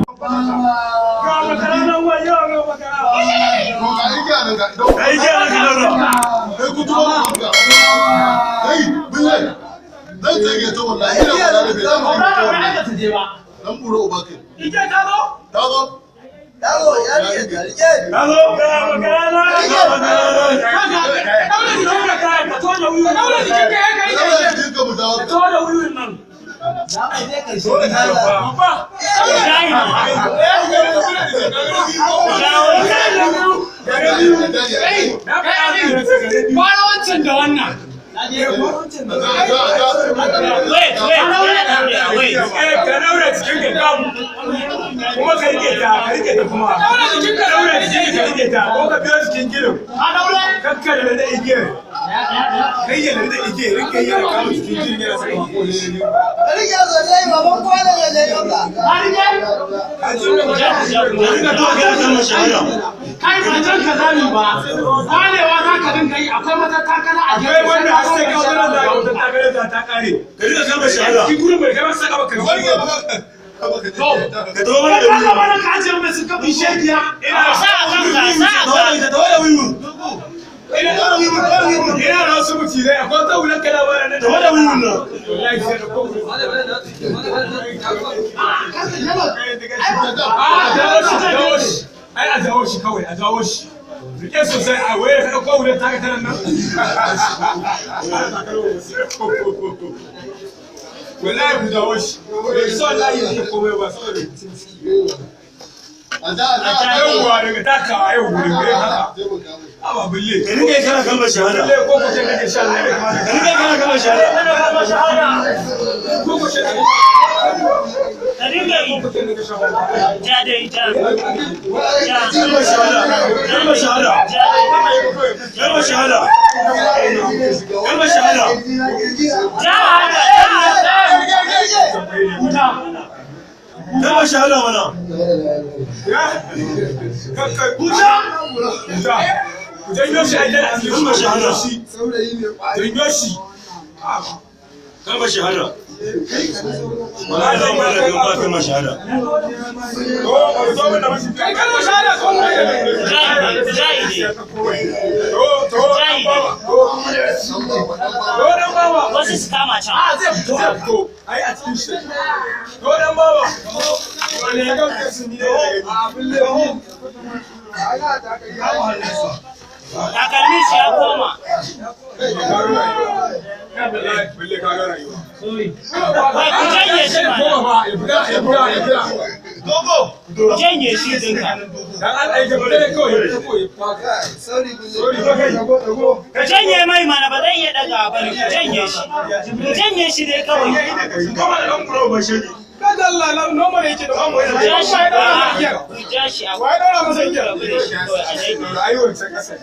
Ga makara nan, wayo ga makara. To, ga igiya nan, ga idan. Ga igiya nan ka daura. Kai kutuba mu ga. Kai, billahi. Zan tsege ta wallahi, ina ba da bai zan tsege ta wallahi. Dan buro uba kai. Igiya ta zo? Ta zo. Yaro ya rike ta, rike. Ta zo. Ga makara nan, ga makara nan. Kaga, daura jikin ka, ka tona wuyu. Daura jikin ka, ya kai. Daura jikin ka mu dawo. Ka tona wuyun nan. Za mu je karshe. Babba. Jayi. Na faɗa ne da gare biyu. Fara wancan da wannan. Wait, wait, wait, wait. Eh, ka daura jikin ka kam. Kuma ka rike ta, ka rike ta kuma. Daura jikin ka, daura jikin ka, rike ta. Ko ka biyo jikin gidan. A daure. Kakka da da igiyar. Kai ya da igiyar, rinka yi yana kama jikin gidan yana saka mako. Rike sosai, baban kwana ne zai ɗauka. A rike. Kai ba jan ka zami ba. Kwalewa za ka dinga yi, akwai matattakala a gefe. Akwai wanda har sai ka zo nan da wata takarar ta ta kare. Ka rika kalmar shahada. Ki gurin bai kai ba saka baka. Ka tawo mana Kai da ka wiwi. mana ka ajiye mai suka fi shekiya. Sa a kanka, sa a Ka tawo kanka. da tawo da wiwi. Ina ina da wasu mutane, akwai wata wulan kana bara nan. Tawo da wiwin nan. Wallahi sai da ko. A jawo shi, jawo shi. Ai a jawo shi kawai, a jawo shi. Rike sosai a waye ka dauko wulan taka tanan nan. Wallahi ku jawo shi. Bai so wallahi ya komai ba saboda rikicin ciki. Yawwa, daga takawa, yawwa daga yin haka. Aba bulle. Ka rika kana kalmar shahada. Bulle ko ko ce kake sha ne. Ka rika kana kalmar shahada. Ko ko ce kake Ka dinga yi. ko ce kake sha. Ja dai, ja. Ja. Kalmar shahada. Kalmar shahada. Ja dai. Kalmar shahada. Kalmar shahada. Ja haka, ja haka. Huta. Kalmar shahada mana. Kakka Huta. Huta. Ku janyo shi a gidan asibiti. Kalmar shahada. Janyo shi. Kalmar shahada. Wallahi zan ba da ba kalmar shahada. To, zo mun da mashi. Kai kalmar shahada ko mun Jayi, jayi dai. To, to, dan baba. To, to dan baba. Wasu su kama can. A zai fito, zai fito. Ai a cikin shi. To dan baba. Wani ya ga su ne da gani. Takalmin shi ya koma. Bulle ka ga rayuwa. Wai ku janye shi mana. Koma ba, ya fita, ya fita, ya fita. Ku janye shi dinka. Dan Allah ya fita ne kawai, ya fita kawai, ya fita. Sorry, ba kai. Ku janye mai mana, ba zai iya daga ba ne. Ku janye shi. Ku janye shi dai kawai. Kama da ɗan kuro ba shege. Kada Allah na noma ne yake da Ku ja shi. A'a, ku ja shi a Wai daura masa igiyar. rabu da shi kawai a janye. Rayuwar ta kasa.